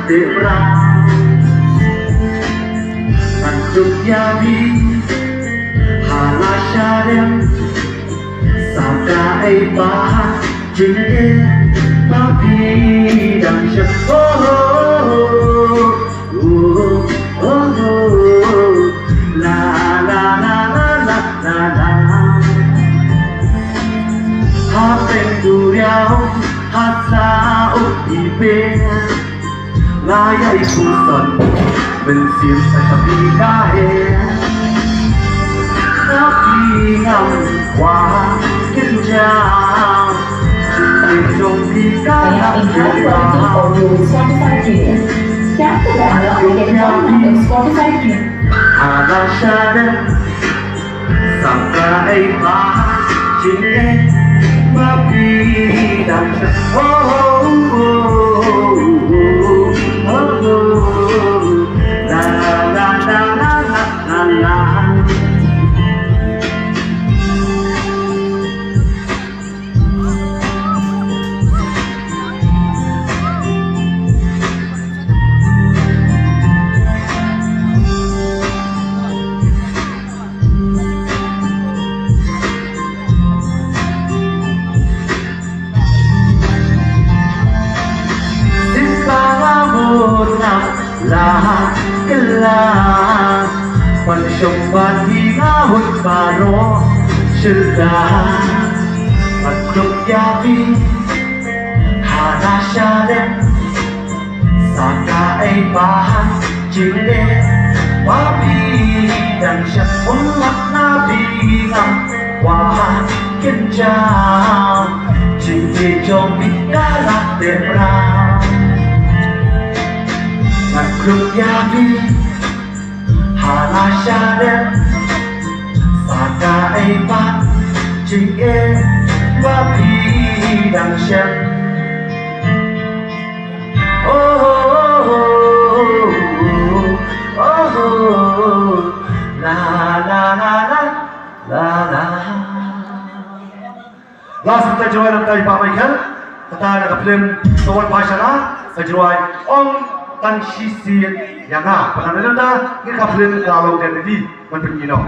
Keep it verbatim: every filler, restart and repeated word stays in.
Te bra ngan duk ïa phi ha la sha dem sa kaei ba jingeh ba phi dang shah. Oh, oh, oh, oh, oh, la, la, la. Hapdeng duriaw ha sa u ipe. Nga ïai puson mynsiem sa ka phi ka he. Ka phi ngam kwah kynjam. Jingim jong phi ka la kynjam. Audio Spotify Premium. Tap the banner to get a download of Spotify Premium. Hala sha dem. Sa kaei ba jingeh ba phi dang shah. Oh, oh, oh, oh. La, la, la. Sitbang amut na la kela. Pan shong ban hi ngahut baroh syrda. Pan kluk ïa phi hana shalem. Sa kaei ba jingeh ba phi dang shah. Ym lah na phi ngam kwah kynjam. Jingeh jong phi ka la tep rang. Ngan kluk ïa phi hana shalem. Sa kaei ba jingeh ba phi dang shem. Oh, oh, oh, oh, oh, la, la, la, la, la, la. Last, kata jingrwai na ka Bah Michael, kata na ka film Tawat Pha Shala, ka jingrwai Ong Tang Shisien Ïa Nga. Ba na ka film ka long dien ready ban pyni noh.